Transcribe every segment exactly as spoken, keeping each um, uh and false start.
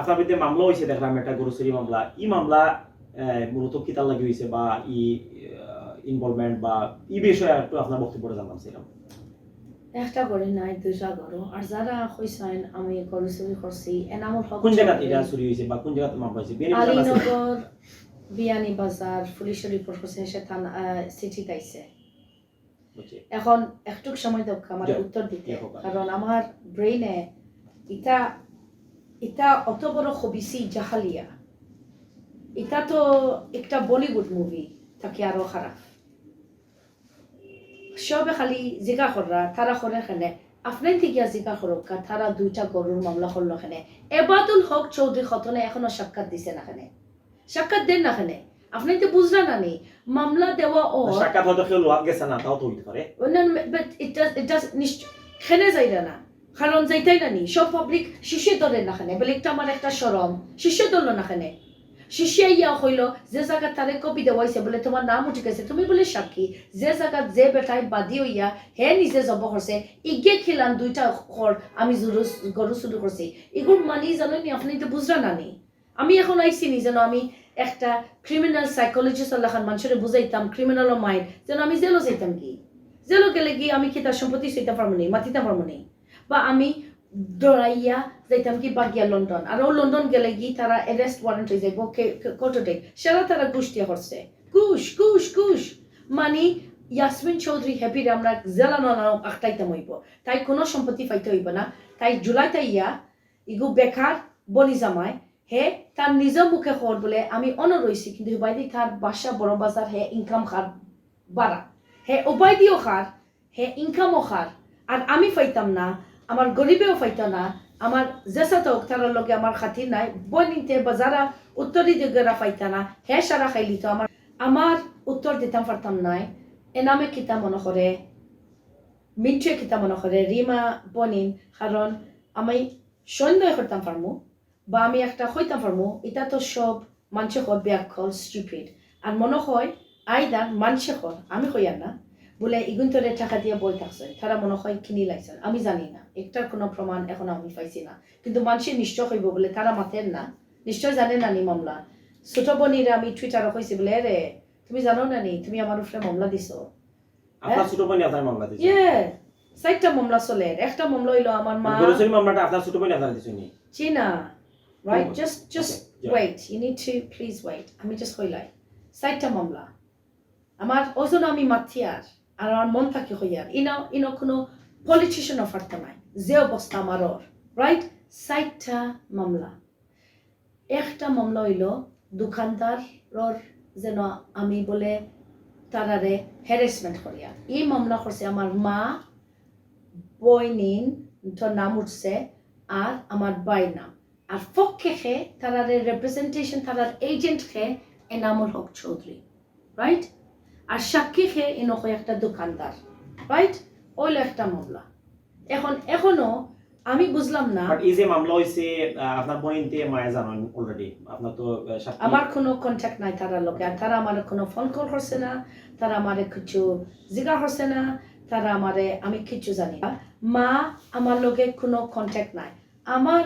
আপনার বিরুদ্ধে মামলা হয়েছে দেখলাম, একটা গরু চুরি মামলা। এই মামলা, আহ, মূলত কিতার লাগি হয়েছে বা ই ইনভলভমেন্ট বা এই বিষয়ে একটু আপনার বক্তব্য জানতাম চাইলাম। একটা গরু নাই, দুইটা গরু। আর যারা কইছেন আমি গরু চুরি করছি, এনামুল হক কোন জায়গাতে চৌধুরী, এটা চুরি হয়েছে বা কোন জায়গাতে মামলা হয়েছে? বিয়ানীবাজার আছে? আলীনগর, বিয়ানীবাজার, পুলিশে রিপোর্ট করছে, সে থানা, আহ, সিটিত আইছে। বুঝছি। এখন একটুক সময় দেখ আমার যা, উত্তর দিতে, জি, হোক। কারণ আমার ব্রেইনে ইটা ইটা অত বড় খবিসি জাহালিয়া, ইটা তো একটা বলিউড মুভি, তাকে আরো খারাপ। সবে খালি জিগা কররা, তারা করে কেনে? আপনাইনতে গিয়া জিগা করউক্কা, তারা দুইটা গরুর মামলা করলো কেনে? এবাদুল হক চৌধুরী খতনে এখনো সাক্ষাৎ দিছে না কেনে? সাক্ষাৎ দেন না কেনে? আপনাইনতে বুঝরা না নি? মামলা দেওয়া ও সাক্ষাৎ হয়তো কেউ লোয়াত গেছে না, তাও তো হইতে পারে। But it does, it does, নিশ্চ-, কেনে যাইরা না? কারণ যাইতাই না নি, সব পাবলিক শিশে ধরে না কেনে, বলে একটা আমার একটা শরম, শিশে ধরলো না কেনে? শিশে ইয়া হইল, যে জায়গা তারে কপি দেওয়াইছে, বলে তোমার নাম উঠে গেছে, তুমি বলে সাক্ষী, যে জায়গা যে বেটায় বাদী হইয়া হে নিজে জব করছে, ইগে খিলান দুইটা খর আমি জুরু-, গরু চুরি করছি। এগুর মানি জানো নি, আপনাইনতে বুঝরা না নি? আমি এখন আইছি নি যেন আমি একটা ক্রিমিনাল সাইকোলজিস্ট লাখান মানুষরে বুঝাইতাম, ক্রিমিনাল মাইন্ড, যেন আমি জেলো যাইতাম কি? জেলো গেলে কি আমি কি তার সম্পত্তি সইতে পারবো নি, মাতিতে পারবো নি? বা আমি ডরাইয়া যাইতাম কি বাগিয়া লন্ডন, আর ও লন্ডন গেলে কি তারা অ্যারেস্ট ওয়ারেন্ট হয়ে যাইব, কোর্টে সারা তারা ঘুষ দিয়া করছে, ঘুষ, ঘুষ, ঘুষ। মানে ইয়াসমিন চৌধুরী হ্যাপিরে আমরা জেলা না আটকাইতাম হইব, তাই কোনো সম্পত্তি পাইতে হইব না। তাই জুলাইতে ইয়া ইগু বেকার বনি জামাই, হে তার নিজ মুখে খর বলে আমি অন রইছি, কিন্তু হুবাইদি তার বাসা বড় বাজার, হে ইনকাম খার বাড়া, হে উবাইদিও খার, হে ইনকামও খার। আর আমি পাইতাম না, আমার গরিবেও পাইত না, আমার যেসাত হোক তারার লগে আমার খাতির নাই। বইনিতে বা যারা উত্তরি দিগেরা পাইতা না, হে সারা খাইলি তো আমার, আমার উত্তর দিতাম পারতাম নাই। এনামে কিতা মনে করে, মিন্টুয়ে কিতা মনে করে, রিমা, বনিন, কারণ আমি সন্দেহ করতাম পারমু বা আমি একটা কইতাম পারমু, এটা তো সব মানষে কয় বেআক্কল, স্টুপিড। আর মনে হয় আইদার মানষে কয়, আমি কইয়ার না, বলে ইগুন তোরে টাকা দিয়া বই থাকছে, তারা মনে হয় কিনি লাইছেন, আমি জানি না, একটার কোনো প্রমাণ এখন আমি পাইছি না, কিন্তু মানষে নিশ্চয় কইব বলে তারা মাতের না, নিশ্চয় জানে না নি মামলা। ছোট বনিরে আমি টুইটারও কইছি বলে, "এরে, তুমি জানো না নি, তুমি আমার উপরে মামলা দিছো।" আপনার ছোট বইনে আপনার মামলা দিছে? ইয়ে, চারটা মামলা চলের। একটা মামলা হইলো আমার মা। মানে গরু চুরি মামলাটা আপনার ছোট বইনে আপনার দিছে নি? জি না, রাইট? হুম। Just, just Okay, yeah. Wait. You need to please wait. আমি just কইলাই। চারটা মামলা। আমার ওজন আমি মাতিয়ার, আর আমার মন থাকি কইয়ার। ইনো, ইনো কোনো পলিটিশিয়ানও পারতো নাই। যে অবস্থা আমার ওর, রাইট? চারটা মামলা। একটা মামলা হইলো দোকানদারর যেন আমি বলে তারারে হ্যারাসমেন্ট করিয়া। এই মামলা করছে আমার মা, বইনিন, তো নাম উঠছে, আর আমার ভাইর নাম। আর পক্ষে খে তারারে রিপ্রেজেন্টেশন, তারার এজেন্ট খে এনামুল হক চৌধুরী, রাইট? আর সাক্ষী খে ইনো কয় একটা দোকানদার, রাইট? ওইলো একটা মামলা। এখন, এখনো আমি বুঝলাম না। বাট এই যে মামলা হইছে, আহ, আপনার বইনতে মায়ে জানেন অলরেডি, আপনার তো, আহ, সাক্ষী। আমার কোনো কন্ট্যাক্ট নাই তারার লগে, আর তারা আমার কোনো ফোন কল করছে না, তারা আমারে কিছু জিগা করছে না, তারা আমারে, আমি কিচ্ছু জানি না। মা আমার লগে কোনো কন্ট্যাক্ট নাই। আমার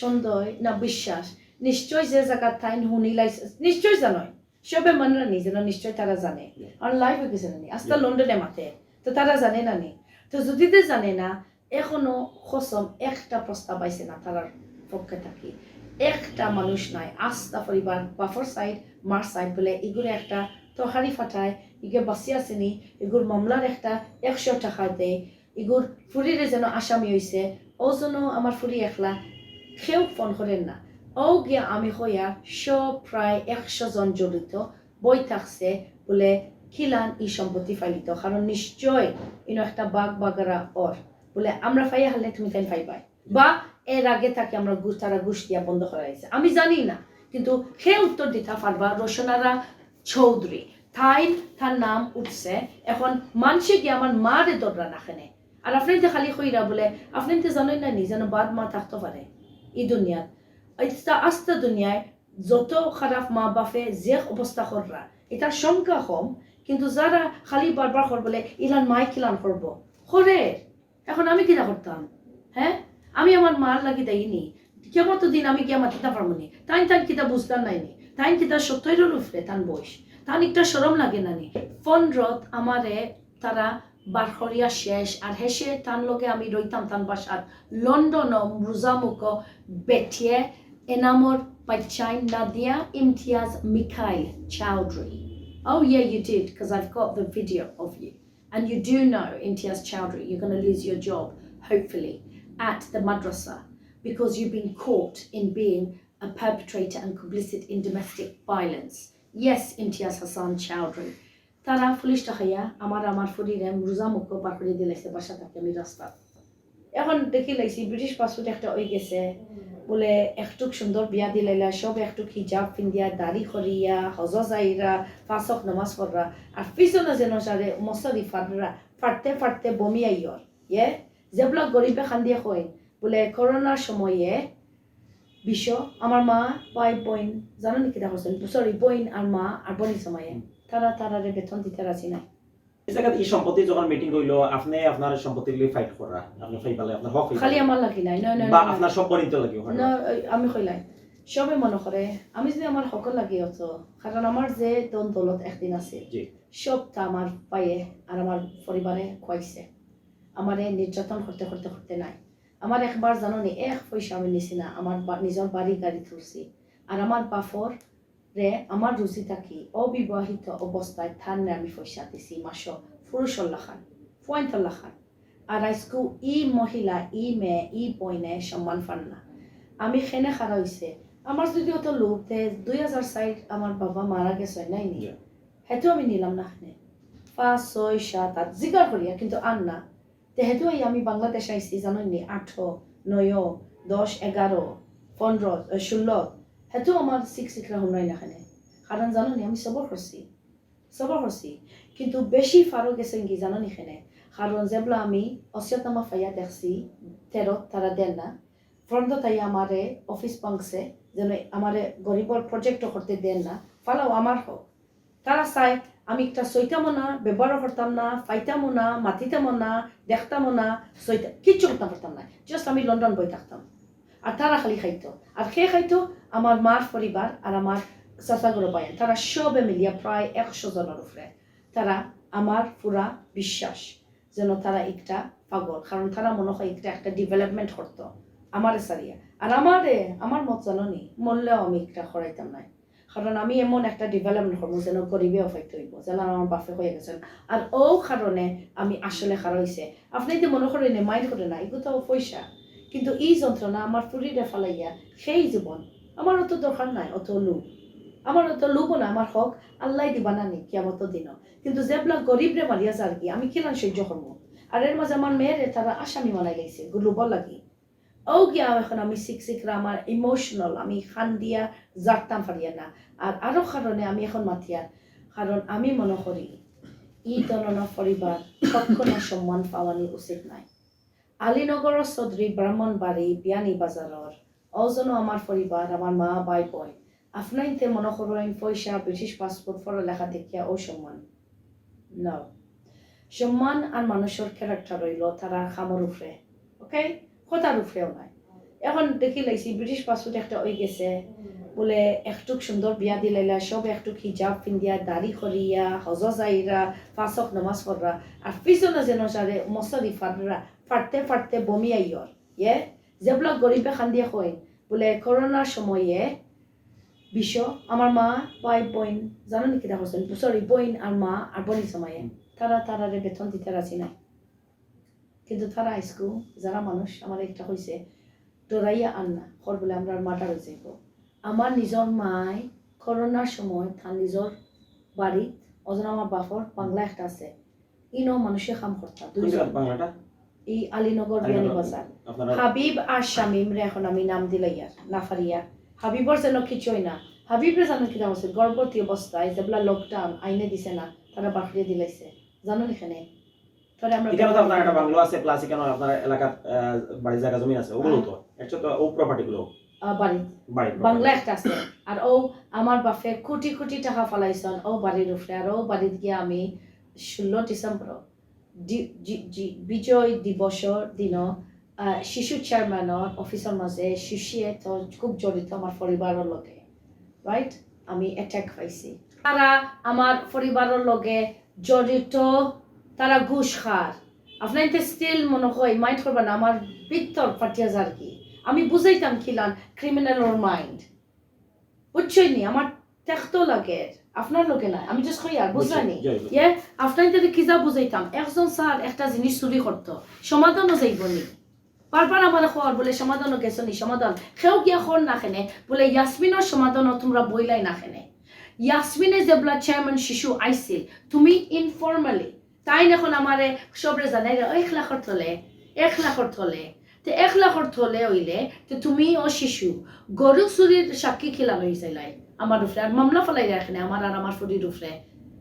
সন্দেহ না বিশ্বাস, নিশ্চয় যে জায়গা তাইন হুনি লাইছে, নিশ্চয় জানইন, সবে মানরা নি যেন নিশ্চয় তারা জানে। আর লাইভ হয়ে গেছে না নি, আস্তা Yeah. লন্ডনে মাতে, তো তারা জানে না নি। তো যদি তে জানে না, এখনো কসম একটা প্রস্তাব আইছে না তারার পক্ষে থাকি। একটা মানুষ নাই, আস্তা পরিবার, বাফর সাইড, মার সাইড বলে, ইগুরে একটা তরকারি ফাটায়, ইগে বাসি আছে নি, ইগুর মামলার একটা একশো টাকা দেয়, ইগুর ফুরিরে যেন আসামি হইছে, ও যেন আমার ফুরি একলা, কেউ ফোন করেন না। ও গিয়া আমি কইয়া সব প্রায় একশো জন জড়িত বই থাকছে বলে কিলান ই সম্পত্তি ফাইলিত, কারণ নিশ্চয় ইনো একটা বাঘ বাগরা ওর বলে আমরা ফাইয়া হারলে তুমি তাই ফাইবাই। বা এর আগে তাকে আমরা ঘুষ, তারা ঘুষ দিয়া বন্ধ করা হয়েছে, আমি জানি না, কিন্তু হে উত্তর দিতা পারবা রোশনারা চৌধুরী, তাই তার নাম উঠছে। এখন মানষে গিয়া আমার মারে ধররা না কেনে। আর আপনি তো খালি কইরা বলে, আপনি তো জানেন না নি যেন বাদ মা থাকতে পারে এই দুনিয়াত। আস্তা, আস্তা দুনিয়ায় যত খারাপ মা বাপে যে অবস্থা কররা, এটা সংখ্যা কম, কিন্তু যারা খালি বারবার কর বলে, ইলান মায় কিলান করবো, করে। এখন আমি কিনা করতাম? হ্যাঁ, আমি আমার মার লাগি দেইনি। কিয়ামতর দিন আমি গিয়া মাতিতাম পারমু নি? তাইন তাইন কিতা বুঝতাম নায় নি? তাইন কিতা সত্তরর উপরে তান বয়স? তান একটা শরম লাগে না নি? ফন্ডত আমারে তারা বার করিয়া শেষ, আর হেষে তান লগে আমি রইতাম তান বাসাত লন্ডন, রোজা মুখো বেটিয়ে এনামর বাইচ্চাইন নাদিয়া ইমতিয়াজ মিখাইল Chowdhury. Oh yeah, you did, because I've got the video of you. And you do know, Imtiaz Chowdhury, you're going to lose your job, hopefully, at the madrasa because you've been caught in being a perpetrator and complicit in domestic violence. Yes, Imtiaz Hassan Chowdhury. তারা পুলিশ ডাকাইয়া আমার, আমার ফুরিরে রোজা মুখো বার করি দিলাইছে বাসা থাকি আমি রাস্তাত। এখন দেখিলাইছি ব্রিটিশ পাসপোর্ট একটা অই গেছে, বুলে একটুক সুন্দর বিয়া দিলাইলা, সব একটুক হিজাব ফিন্দিয়া, দাড়ি করিয়া, হজ যাইরা, পাঁচ ওয়াক্ত নামাজ পড়রা, আর পিছনে যেন সারে মশারি ফাড়রা, ফাড়তে ফাড়তে বমি আইয়র। ইয়ে, যেবলা গরিবে কান্দিয়া কইন, বুলে করোনার সময়ে বিশ্ব, আমার মা, ভাই, বইন, জানো নি কিতা করছেন? সরি, বইন আর মা আর বইন সময়ে তারা, তারারে বেতন দিতে রাজি নাই। এই জায়গাত এই সম্পত্তি যখন মিটিং হইলো, আপনি আপনার সম্পত্তির লাগি ফাইট করা, আপনি ফাইট পালে আপনার হক ফাইট খালি পালে। আমার লাগি নাই, নয়, নয়, বা নয়, নয়। আপনার সব পরিণত লাগি ওখানে। না, ওই আমি কইলাই, সবে মনে করে আমি যদি আমার হকর লাগি হতো, কারণ আমার যে ধন দৌলত একদিন আছে, জি। সবটা আমার পায়ে আর আমার পরিবারে খুয়াইছে। আমারে নির্যাতন করতে, করতে, করতে নাই। আমার একবার জানো নি, এক পয়সা আমি নিছি না, আমার বা-, নিজর বাড়ি গাড়ি তুলছি। আর আমার বাফর রে আমার রুজি থাকি অবিবাহিত অবস্থায় থানরে আমি পয়সা দিছি মাসো পুরুষর লাখান, ফুয়াইন্তর লাখান। আর আইজকু ই মহিলা, ই মেয়ে, ই বইনে সম্মান পান না। আমি খেনে খাড়া হইছে। আমার যদি অত লোভ তে দুই হাজার সাইট আমার বাবা মারা গেছে, নাই নি? জি। হেতু আমি নিলাম না খেনে। পাঁচ, ছয়, সাত, আট জিগার করিয়া, কিন্তু আর না। তে হেতু এই আমি বাংলাদেশ আইছি, জানো নি, আঠারো, নয়, দশ, এগারো, পনেরো, এ, ষোলো, হেতু আমার সিক সিকরা হুনাই না খেনে। কারণ জানো নি, আমি সবর করছি, সবর করছি। কিন্তু বেশি ফারো গেছেন কি জানো নি খেনে? কারণ যেবলা আমি অসিয়তনামা ফাইয়া দেখছি, তেরো তারা দেন না, ফ্রন্ট তাই আমারে অফিস ভাঙছে, যেন আমারে গরিবর প্রজেক্টও করতে দেন না, ফালাও আমার হক। তারা চায় আমি একটা সইতামও না, ব্যবহারও করতাম না, ফাইতামও না, মাতিতামও না, দেখতামও না, সইতা-, কিচ্ছু করতাম পারতাম না। Just আমি লন্ডন বই থাকতাম। আর তারা খালি খাইতো। আর কে খাইতো? আমার মার পরিবার আর আমার চাচাগুলো বাইন। তারা সবে মিলিয়া প্রায় একশো জনের উপরে। তারা আমার পুরা বিশ্বাস যেন তারা একটা পাগল, কারণ তারা মনে হয় একটা, একটা ডেভেলপমেন্ট করতো আমারে সারিয়া। আর আমারে, আমার মত জানো নি, মরলেও আমি একটা করাইতাম নাই। কারণ আমি এমন একটা ডেভেলপমেন্ট করবো যেন গরিবেও পাইতে হইব, যেন আমার বাপে হয়ে গেছেন। আর ও কারণে আমি আসলে খারাপ হইছে। আপনি তো মনে করেন, মাইন্ড করে না, এগুলো তো পয়সা। কিন্তু এই যন্ত্রণা আমার ফুরিরে ফালাইয়া সেই জীবন, আমার অত দরকার নাই, অত লোভ। আমার অত লোভ না, আমার হক আল্লাহ দিবা না নি কিয়ামত দিনও। কিন্তু যেবলা গরিবরে মারিয়া যার কি, আমি কিলান সহ্য করবো? আর এর মাঝে আমার মেয়েরে তারা আসামি বানাই লাইছে, লোভর লাগি। ও গিয়া এখন আমি সিক সিকরা, আমার ইমোশনাল, আমি খান দিয়া জারতাম পারিয়ার না। আর আরো কারণে আমি এখন মাতিয়ার, কারণ আমি মনে করি এই ধরনের পরিবার কখনো সম্মান পাওয়ানি উচিত নাই। আলীনগরর চৌধুরী ব্রাহ্মণবাড়ি বিয়ানীবাজারর অউ যেন আমার পরিবার, আমার মা, ভাই, বইন। আপনাইনতে মনে করইন পয়সা, ব্রিটিশ পাসপোর্ট, পড়ালেখা দেখিয়া অউ সম্মান। No। সম্মান আর মানুষর ক্যারেক্টার হইল তারার কামর উপরে, ওকে, কথার উপরেও নাই। এখন দেখিলাইছি ব্রিটিশ পাসপোর্ট একটা হয়ে গেছে, বুলে একটুক সুন্দর বিয়া দিলাইলা, সব একটুক হিজাব ফিন্দিয়া, দাড়ি করিয়া, হজ যাইরা, পাঁচ ওয়াক্ত নামাজ পড়রা, আর পিছনে যেন সারে মশারি ফাড়রা, ফাড়তে ফাড়তে বমি আইয়র। ইয়ে, যেবলা গরিবে কান্দিয়া কইন, বুলে করোনার সময়ে বিশ্ব, আমার মা, ভাই, বইন, জানো নি কিতা করছেন? সরি, বইন আর মা আর বইন সময়ে তারা, তারারে বেতন দিতে রাজি নাই। কিন্তু তারা আইজকু যারা মানুষ আমার একটা হইছে, ডরাইয়া আর না, খর বলে আমরা মার্ডার হয়ে যাইব। আমার নিজর মায় করোনার সময় তার নিজর বাড়ি, ওজন আমার বাপর বাংলা একটা আছে, ইনো মানুষে কাম করতা, কোন দুইজন। জায়গাত বাংলাটা? এই আলীনগর আলীনগর। বিয়ানীবাজার। আপনারা হাবিব আর শামীমরে এখন আমি নাম দিলাইয়ার, না ফারিয়া। হাবিবর যেন কিছুই না। হাবিবরে জানো কিতা হচ্ছে? গর্ভবতী অবস্থায় যেবলা লকডাউন আইনে দিছে না, তারা বাকরিয়ে দিলাইছে। জানো নি কেনে? তাহলে আমরা এখানে তো আপনার একটা বাংলো আছে, প্লাস এখানে আপনার এলাকার, আহ, বাড়ির জায়গা জমি আছে, ওগুলো তো। হ্যাঁ। একশো তো ও প্রপার্টি গুলো। আহ, বাড়ি। বাড়ি বাংলা প্রপার্টি। একটা আছে। আর ও আমার বাপে কোটি কোটি টাকা ফালাইছন, ও বাড়ির উপরে। আর ও বাড়িত গিয়া আমি ষোলো ডিসেম্বর ডি-, জি-, জি-, বিজয় দিবসর দিনও আহ, শিশু চেয়ারম্যানর অফিসর মাঝে শিশুয়ে তো খুব জড়িত আমার পরিবারর লগে, রাইট? আমি অ্যাটাক পাইছি। তারা আমার পরিবারর লগে জড়িত, তারা ঘুষ খার। আপনাইন্তে স্টিল মনে হয় মাইন্ড করবা না, আমার ভিতর ফাটিয়া যার কি। আমি বুঝাইতাম কিলান ক্রিমিনালর মাইন্ড, বুঝছইন নি? আমার তেখতো লাগে, আপনার লগে না, আমি জাস্ট কই আর বুঝলানি। বুঝছি, যাই হোক। ইয়ে, আপনাইন্তে কিজা বুঝাইতাম, একজন স্যার একটা জিনিস চুরি করতো, সমাধানও যাইব নি। বারবার আমার খবর বলে সমাধানও গেছো নি, সমাধান। কেউ গিয়া খর না খেনে, বলে ইয়াসমিনর সমাধানও তোমরা বইলাই না খেনে। ইয়াসমিনে যেবলা চেয়ারম্যান শিশু আইছিল, তুমি ইনফর্মালি, তাইন এখন আমারে সবরে জানাই রে, এক লাখর তলে, এক লাখর তলে। তে এক লাখর তলে অইলে, তে তুমি ও শিশু, গরু চুরির সাক্ষী কিলা লইছিলাই আমার উপরে, আর মামলা ফালাই রাখনে আমার আর আমার ফুরির উপরে।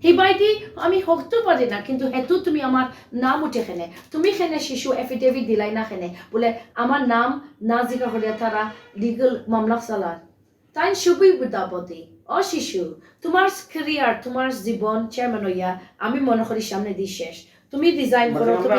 হি বাইদি আমি হকতো পারি না, কিন্তু হেতু তুমি আমার নাম উঠে খেনে, তুমি খেনে শিশু এফিডেভিট দিলাই না খেনে, বলে আমার নাম না জিকা করিয়া তারা লিগাল মামলা চালার। তাইন শুভই বুদ্ধাবতী, ও শিশু, তোমার ক্যারিয়ার, তোমার জীবন চেয়ারম্যান হইয়া আমি মনে করি সামনে দি শেষ। তুমি রিজাইন করো, তুমি